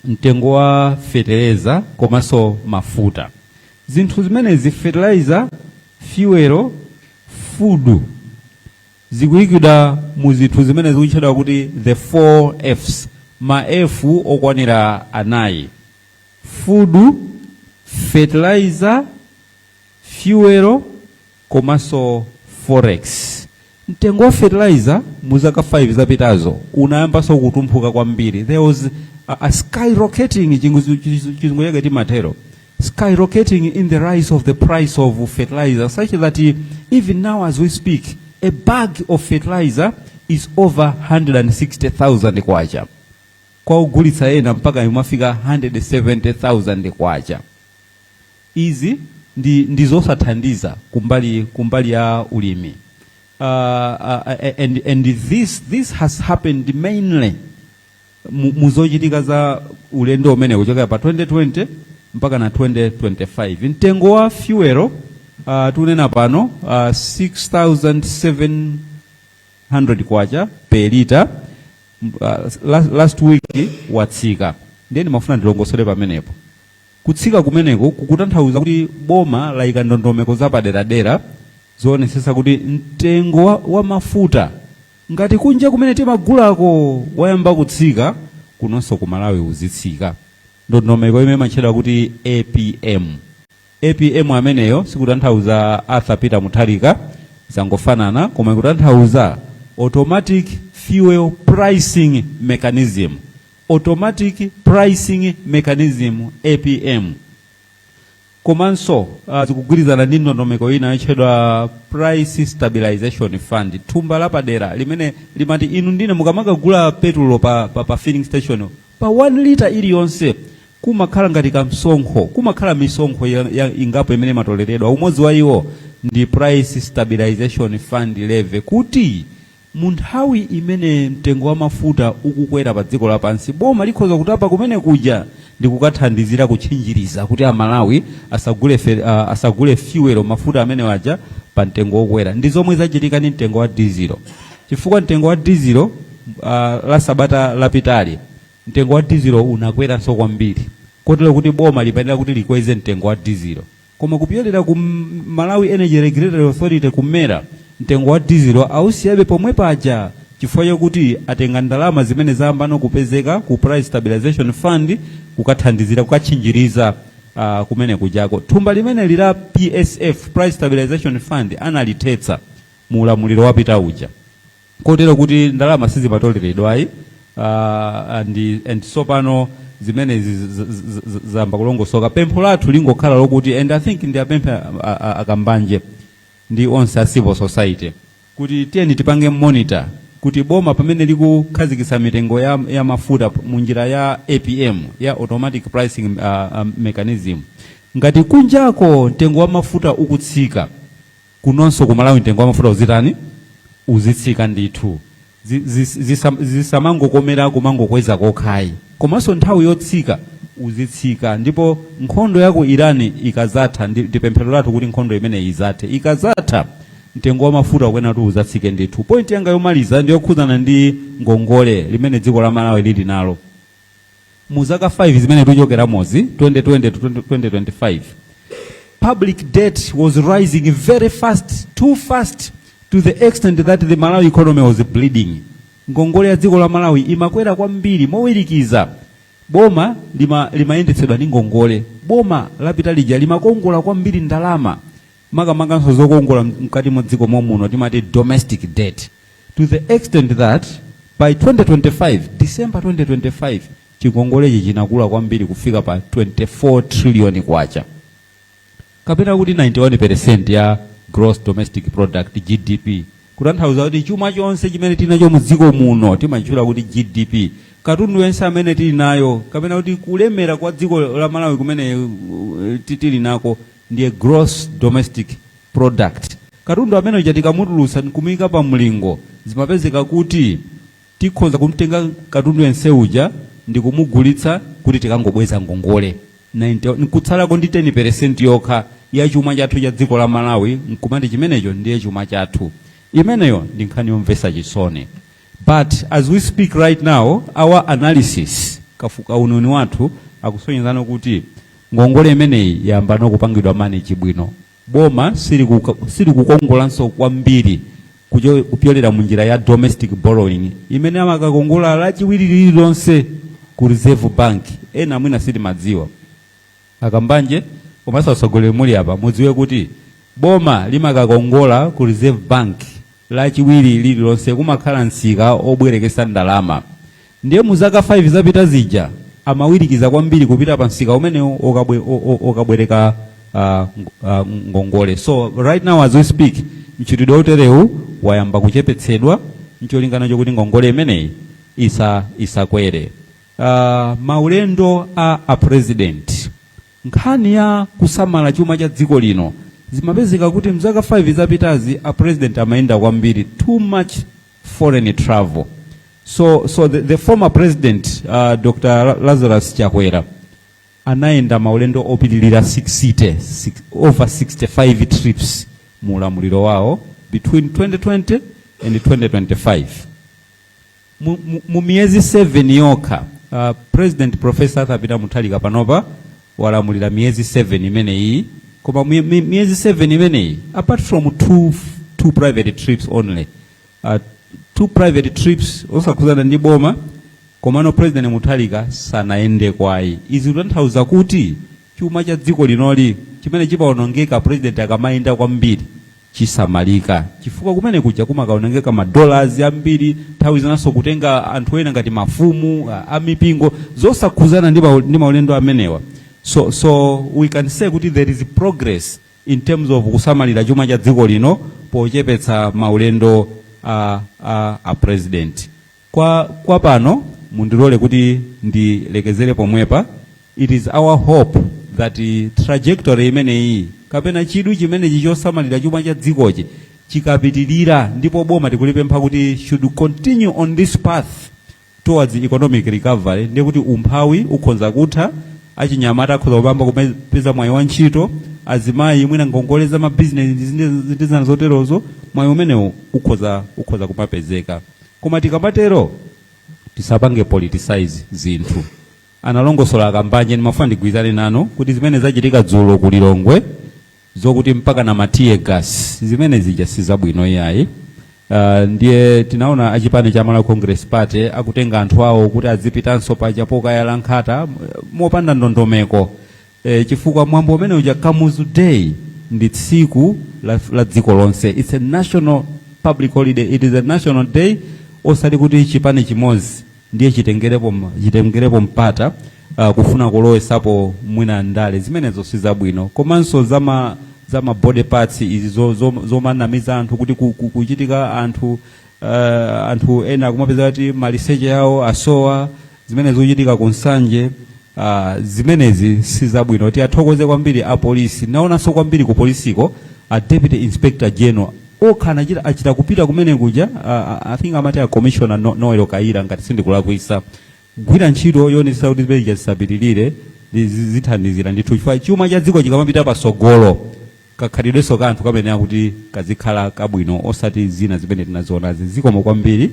mtengo wa fetereza komanso mafuta. Zinthu zimenezi, fertilizer, fuel, food, zikuyikidwa mu zinthu zimene zikutchedwa kuti the four Fs, ma F okwanira anayi: food, fertilizer, fuel komanso forex. Mtengo wa fertilizer mu zaka 5 zapitazo unayambanso kutumphuka kwambiri. There was a skyrocketing, chizungu chake timatero, skyrocketing in the rise of the price of fertilizer, such that even now as we speak, a bag of fertilizer is over 160,000 kwacha, kwa ugulitsa ena mpaka imafika 170,000 kwacha. Izi ndi zosathandiza kumbali ya ulimi. And this has happened mainly muzochitika za ulendo umene kuchokera pa 2020 mpaka na 2025. Mtengo wa fuel, tunena pano 6700 kwacha per liter. Last week watsika. Ndiye ndimafuna ndilongosole pamenepo. Kutsika kumeneko kukutanthauza kuti boma layika ndondomeko zapaderadera zoonesesa kuti mtengo wa mafuta, ngati kunja kumene timagulako wayamba kutsika, kunonso ku Malawi uzitsika. Ndondomeko imene imatchedwa kuti APM. APM ameneyo sikutanthauza Arthur Peter Mutharika, zangofanana, koma ikutanthauza automatic fuel pricing mechanism, automatic pricing mechanism, APM. Komanso zikugwirizana ndi ndondomeko ina yotchedwa Price Stabilization Fund, thumba lapadera limene limati inu ndine mukamakagula petulo pa filling station, pa 1 lita iliyonse kumakhala ngati kamsonkho, kumakhala misonkho ya ingapo imene imatoleredwa. Umodzi wa iwo ndi Price Stabilization Fund levy, kuti mu nthawi imene mtengo wa mafuta ukukwera pa dziko lapansi, boma likhoza kutapa kumene kuja ndi kukathandizira kutchinjiriza kuti Amalawi asagule fuel, mafuta amene waja, pa mtengo wokwera. Ndi zomwe zachitika ndi mtengo wa dizilo, chifukwa mtengo wa dizilo, la sabata lapitali mtengo wa dizilo unakweranso kwambiri, kotero kuti boma lipanira kuti likweze mtengo wa dizilo. Koma kupyolera ku Malawi Energy Regulatory Authority, ku MERA, mtengo wa dizilo ausiyabe pomwe paja, chifukwa chokuti atenga ndalama zimene zayambano kupezeka ku Price Stabilization Fund kukathandizira kukatchinjiriza kumene kujako. Thumba limene lila PSF, Price Stabilization Fund, analithetsa mu ulamuliro wapita uja, kotero kuti ndalama sizimatoleredwayi. And sopano zimenezi zamba kulongosoka. Pempho lathu lingokhala lokuti, and I think ndi apemphe akambanje ndi onse a civil society, kuti tiyeni tipange monitor kuti boma pamene likukhazikitsa mitengo ya mafuta mu njira ya APM, ya automatic pricing mechanism, ngati kunjako mtengo wa mafuta ukutsika, kunonso ku Malawi mtengo wa mafuta uzitani? Uzitsika ndithu. Zisamangokomera kumangokweza kokhayi, komanso nthawi yotsika uzitsika. Ndipo nkhondo ya ku Iran ikazatha, ndi pemphero lathu kuti nkhondo imeneyi izathe, ikazatha mtengo wa mafuta ukuyenera kuti uzatsike ndithu. Point yanga yomaliza ndiyokhudzana ndi ngongole limene dziko la Malawi lili nalo. Mu zaka 5 zimene tikuchokeramozi, 2020 to 2025, public debt was rising very fast, too fast, to the extent that the Malawi economy was bleeding. Ngongole ya dziko la Malawi imakwera kwambiri mowirikiza. Boma limayendetsedwa ndi ngongole. Boma lapita lija limakongola kwambiri ndalama, makamakanso zokongola mkati mwa dziko momuno, timati domestic debt, to the extent that by 2025, December 2025, chikongolechi chinakula kwambiri kufika pa 24 trillion kwacha, kapena kuti 91% ya gross domestic product, GDP. Kutanthauza kuti chuma chonse chimene tinacho mu dziko muno timachitchula kuti GDP, katundu yense amene tili nayo, kapena kuti kulemera kwa dziko la Malawi kumene tili nako ndiye gross domestic product. Katundu amene uja tikamutulutsa nkumuyika pa mlingo, zimapezeka kuti tikhoza kumtenga katundu yense uja ndi kumugulitsa kuti tikangobweza ngongole 90, nkutsalako ndi 10% yokha ya chuma chathu cha dziko la Malawi, nkumati chimenecho ndiye chuma chathu. Imeneyo ndi nkhani yomvetsa chisoni. But as we speak right now, our analysis, kauniuni wathu akusonyezana kuti ngongole imeneyi yamba nokupangidwa manage bwino. Boma silikukongolanso kwambiri kupyolera mu njira ya domestic borrowing imene amakakongola Lachiwiri lililonse ku Reserve Bank. Ena mwina sitimadziwa, akambanje komanso atsogoleri muli apa, mudziwe kuti boma limakakongola ku Reserve Bank Lachiwiri lililonse. Kumakhala msika obwerekesa ndalama. Ndiye mu zaka 5 zapita zija amawirikiza kwambiri kupita pa msika umenewo okabwereka ngongole. So right now, as we speak, mchitidwe uterewu wayamba kuchepetsedwa ncholinga chokuti ngongole imeneyi isakwere. Maulendo a president, nkhani ya kusamala chuma cha dziko lino, zimapezeka kuti mzaka 5 zapitazi a president amayenda kwambiri, too much foreign travel. So the former president, Dr. Lazarus Chakwera, anayenda maulendo opitilira 60, over 65 trips mu ulamuliro wawo between 2020 and 2025. Mu miyezi 7 yokha, President Professor Arthur Peter Mutharika panopa walamulira miyezi 7 imeneyi, koma miyezi 7 imeneyi, apart from two private trips only, two private trips osakhuzana ndi boma, komano President Mutharika sanayende kwayi. Izi kutanthauza kuti chuma cha dziko linoli chimene chimawonongeka president akamayenda kwambiri chisamalika, chifukwa kumene kuja kumakaonongeka ma dollars ambiri, nthawi zinanso kutenga anthu ena ngati mafumu amipingo zosakhuzana ndi maulendo amenewa. So we can say kuti there is progress in terms of kusamalira chuma cha dziko lino pochepetsa maulendo a president. Kwa pano mundilole kuti ndilekezere pomwepa. It is our hope that trajectory imeneyi kapena chidwi chimenechi chosamalira chuma cha dzikochi chikapitirira, ndipo boma tikulipempha kuti should continue on this path towards economic recovery, ndiye kuti umphawi ukhoza kutha, achinyamata akhoza kupamba kupeza mwayi wa ntchito, azimayi mwina ngongole za mabizinesi ndi zina zoterozo, mwayi umenewu ukhoza kumapezeka. Koma tikamatero tisapange politicize zinthu. Analongosola akambanje, ndimafuna ndigwirizane nanu kuti zimene zachitika dzulo ku Lilongwe, zokuti mpaka na ma tear gas, zimene zija sizabwino iyayi. Ndiye tinaona achipani cha Malawi Congress Party akutenga anthu awo kuti azipitanso paja pokayala nkhata mopanda ndondomeko, chifukwa mwambo umene uja, Kamuzu Day, ndi tsiku la dziko lonse. It's a national public holiday, it is a national day, osati kuti chipani chimodzi ndiye chitengerepo mpata kufuna kulowesapo mwina ndale. Zimenezo sizabwino. Komanso zama body parts izi zomanamiza anthu kuti kuchitika anthu ena kumapeza kuti maliseche yawo asowa, zimene zikuchitika ku Nsanje, zimenezi sizabwino. Tiyathokoze kwambiri apolisi. Naonanso kwambiri ku polisiko a Deputy Inspector General. Okha anachita, achita kupita kumene kuja. I think amati a Commissioner Noel Kaira, ngati sindikulakwisa, kugwira ntchito yoonetsetsa kuti zimene zisapitirire. Zithandizira ndithu, chifukwa chuma cha dziko chikamapita pasogolo, kakhalidwenso kanthu kamene akuti kazikhala kabwino, osati zina zimene tinazionazi. Zikomo kwambiri.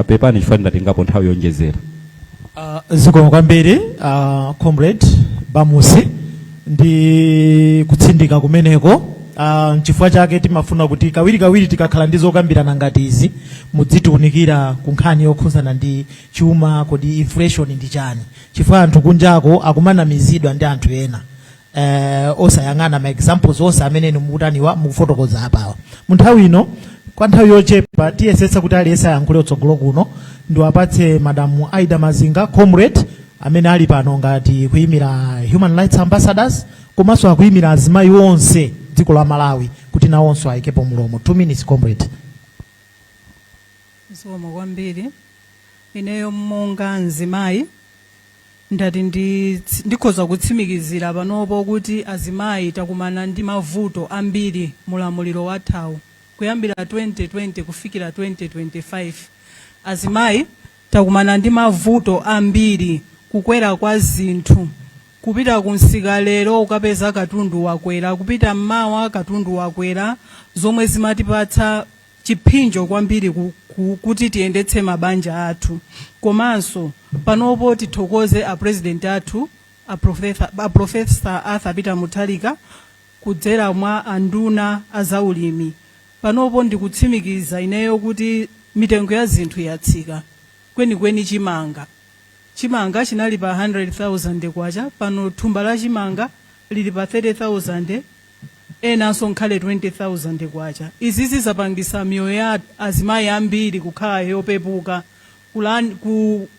Pepani chifukwa ndatengapo nthawi yonjezera. Zikomo kwambiri, Comrade Bamusi, ndi kutsindika kumeneko. Chifukwa chake timafuna kuti kawirikawiri tikakhala ndi zokambirana ngati izi, mudzitiunikira ku nkhani yokhuzana ndi chuma, kodi inflation ndi chani, chifukwa anthu kunjako akumanamizidwa ndi anthu ena osayang'ana ma examples onse amene inu mukutaniwa, mukufotokoza apawa. Mu nthawi ino, kwa nthawi yochepa, tiyesetsa kuti aliyense ayankhule utsogolo kuno. Ndiwapatse Madamu Aida Mazinga, comrade amene ali pano ngati kuyimira Human Rights Ambassadors, komanso akuyimira azimayi onse dziko la Malawi, kuti nawonso ayikepo mulomo. 2 minutes, comrade. Zikomo kwambiri. Ineyo monga mzimayi, ndati ndikhoza kutsimikizira panopo kuti azimayi takumana ndi mavuto ambiri mulamuliro wathawu, kuyambira 2020 kufikira 2025. Azimayi takumana ndi mavuto ambiri: kukwera kwa zinthu, kupita kunsika lero ukapeza katundu wakwera, kupita mmawa katundu wakwera, zomwe zimatipatsa chipsinjo kwambiri kuti tiyendetse mabanja athu. Komanso panopo tithokoze a President athu, a Professor Arthur Peter Mutharika, kudzera mwa anduna azaulimi. Panopo ndikutsimikiza ineyo kuti mitengo ya zinthu yatsika kwenikweni. Chimanga chinali pa 100,000 kwacha, pano thumba la chimanga lili pa 30,000, enanso nkhale 20,000 kwacha. Izi zizapangisa miyoyo ya azimayi ambiri kukhala yopepuka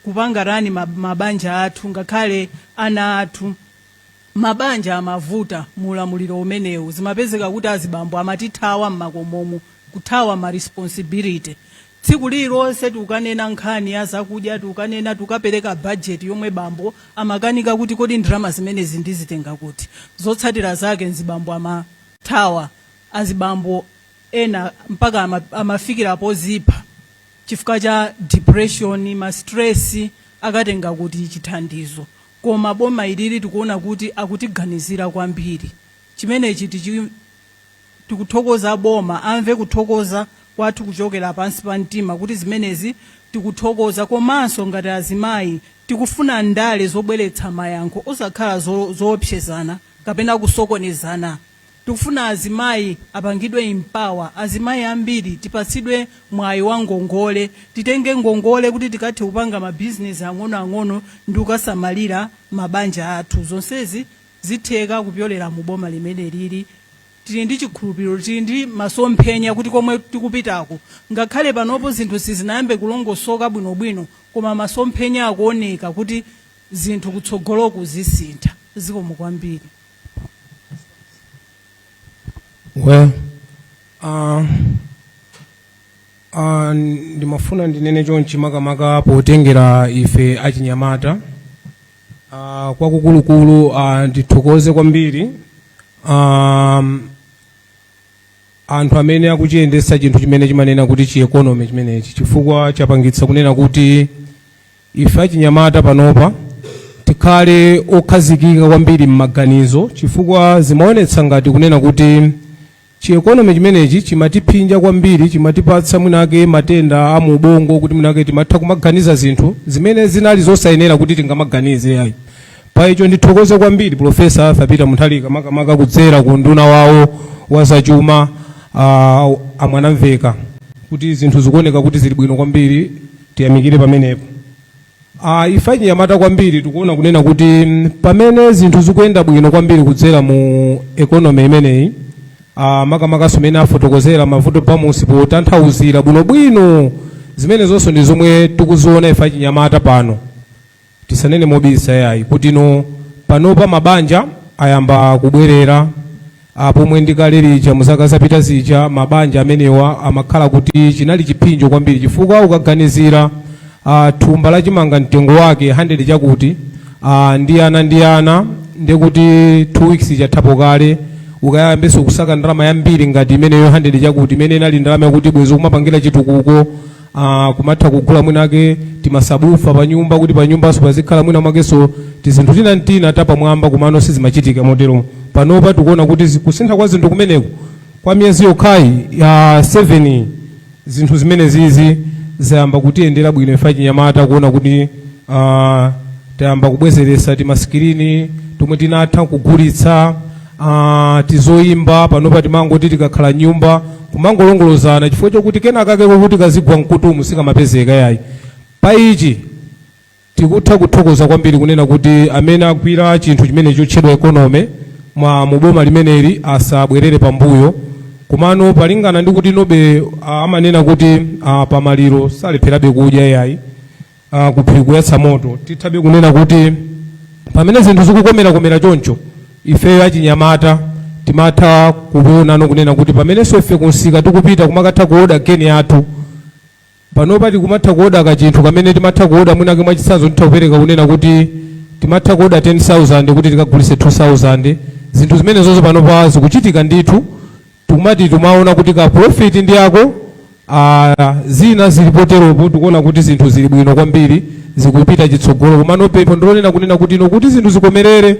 kupanga run mabanja athu, ngakhale ana athu. Mabanja amavuta mulamuliro umenewu. Zimapezeka kuti azibambo amatithawa mmakomomo, kuthawa ma responsibility. Tsiku lililonse tikukanena nkhani ya zakudya, tikukanena, tikukapereka budget yomwe bambo amakanika kuti kodi ndalama zimenezi ndizitenga kuti? Zotsatira zake mzibambo amathawa, azibambo ena mpaka amafikira pozipha chifukwa cha depression, ma stress, akatenga kuti chithandizo. Koma boma ilili tikuona kuti akutiganizira kwambiri. Chimenechi tikuthokoza boma, amve kuthokoza kwathu kuchokera pansi pa mtima kuti zimenezi tikuthokoza. Komanso ngati azimayi tikufuna ndale zobweretsa mayankho, osakhala zoopsezana kapena kusokonezana. Tikufuna azimayi apangidwe empower, azimayi ambiri tipatsidwe mwayi wa ngongole, titenge ngongole kuti tikathe kupanga mabizinesi ang'onoang'ono ndi kukasamalira mabanja athu. Zonsezi zitheka kupyolera mu boma limene lili. Tili ndi chikhulupiriro, tili ndi masomphenya kuti komwe tikupitako, ngakhale panopo zinthu sizinayambe kulongosoka bwinobwino, koma masomphenya akuoneka kuti zinthu kutsogoloku zisintha. Zikomo kwambiri. Well, ndimafuna ndinene chonchi, makamaka potengera ife achinyamata. Kwakukulukulu ndithokoze kwambiri anthu amene akuchiyendetsa chinthu chimene chimanena kuti chi economy chimenechi, chifukwa chapangitsa kunena kuti ife achinyamata panopa tikhale okhazikika kwambiri m'maganizo, chifukwa zimaonetsa ngati kunena kuti chi economy chimenechi chimatiphinja kwambiri, chimatipatsa mwinake matenda a mu ubongo, kuti mwinake timatha kumaganiza zinthu zimene zinali zosayenera kuti tingamaganize ayi. Pa icho ndithokoze kwambiri Professor Arthur Peter Mutharika, makamaka kudzera ku nduna wawo wa zachuma, a Mwanamveka, kuti zinthu zikuoneka kuti zili bwino kwambiri. Tiyamikire pamenepo. Ife achinyamata kwambiri tikuona kunena kuti pamene zinthu zikuyenda bwino kwambiri kudzera mu economy imeneyi, makamakaso mene afotokozera Mavuto Bamusi potanthauzira bwinobwino, zimene zonse ndi zomwe tikuziona ife achinyamata pano. Tisanene mobisa yayi kuti no, panopa mabanja ayamba kubwerera pomwe ndikale lija muzaka zapita zija mabanja amenewa amakhala kuti chinali chipsinjo kwambiri, chifukwa ukaganizira thumba la chimanga mtengo wake 100 chakuti, ndi ana ndikuti 2 weeks chathapo kale. Ukayambenso kusaka ndalama yambiri ngati imeneyo 100 chakuti imene inali ndalama yakuti bwezi kumapangira chitukuko, kumatha kugula mwinake tima subwoofer pa nyumba kuti pa nyumbaso pazikhala mwina mwakenso tizinthu tina ntina tapamwamba, kumano sizimachitika motero. Panopa tikuona kuti kusintha kwa zinthu kumeneko kwa miyezi yokhayi ya 7, zinthu zimene zizi zayamba kutiyendera bwino ife achinyamata, kuona kuti tayamba kubwezeresa tima screen tomwe tinatha kugulitsa, tizoyimba. Panopa timangoti tikakhala nyumba kumangolongolozana chifukwa chokuti kenakake kuti kazigwa mkutumu sikamapezeka yayi. Pa ichi tikutha kuthokoza kwambiri kunena kuti amene agwira chinthu chimene chotchedwa economy mwa muboma limeneli asabwerere pambuyo. Komano palingana ndi kuti nobe amanena kuti pamaliro salepherabe kudya yayi, kuphiri kuyatsa moto, tithabe kunena kuti pamene zinthu zikukomerakomera choncho, ifeyo achinyamata timatha kuonano kunena kuti pamenenso ife kunsika tikupita kumakatha kuoda geni yathu, panopa tikumatha kuoda kachinthu kamene timatha kuoda mwinake. Mwachitsanzo, nditha kupereka kunena kuti timatha kuoda 10,000 kuti tikagulise 2000. Zinthu zimene zozo panopa zikuchitika ndithu. Tikumati timaona kuti ka profit ndi yako, zina zilipoteropo. Tikuona kuti zinthu zili bwino kwambiri, zikupita chitsogolo. Komano pempho ndilonena kunena kuti ino kuti zinthu zikomerere,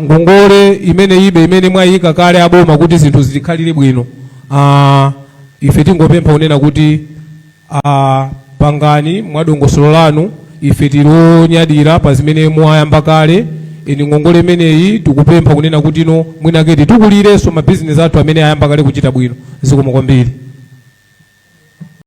ngongole imene ibe imene mwayika kale aboma kuti zinthu zitikhalire bwino, ife tingopempha kunena kuti pangani mwadongosolo lanu. Ife tilonyadira pa zimene mwayamba kale. Eni ngongole imeneyi tikupempha kunena kuti ino mwinake titukulirenso mabizinesi athu amene ayamba kale kuchita bwino. Zikomo kwambiri.